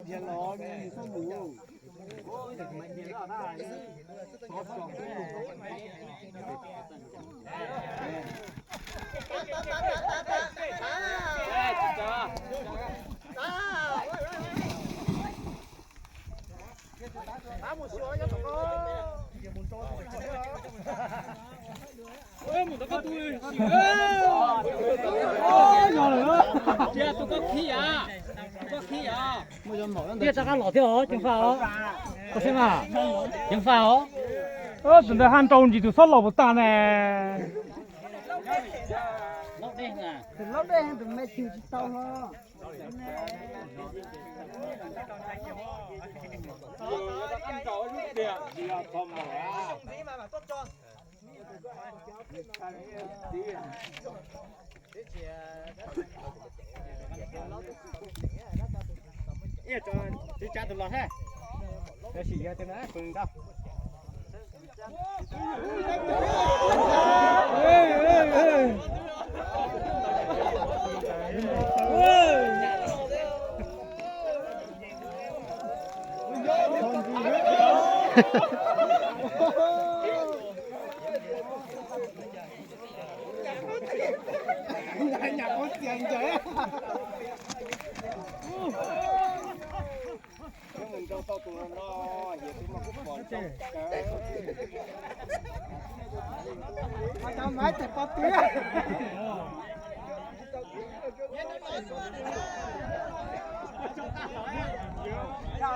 Tiaj rov qab los thiab os, ceev faj os. Koj saib mas, ceev faj os. Tus ntawd haj nrau ntsis tus xob laus puas tag ne. Tus laub dej tus me chwg tsis tau hlo. Tsis tsa tus los thiab. Tab sis yog tej no pw ntau.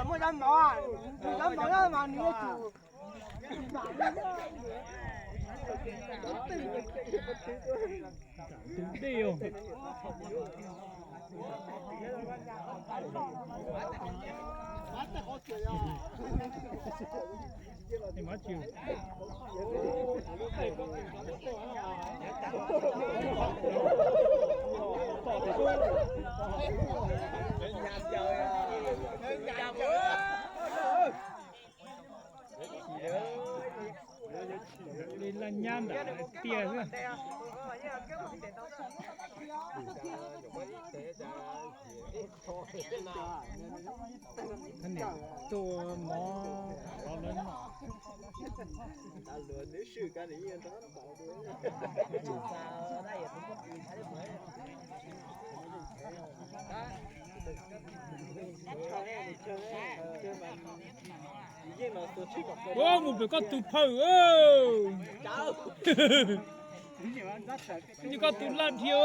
Muaj dab mov, dab mov mas nws yuav tsum. Tus dej os. Li laj nyab nram tiaj xwb. Niam tuaj mov rov lawv no. Ua mus pem koj tus phawj. Ntsis koj tus laj dhia.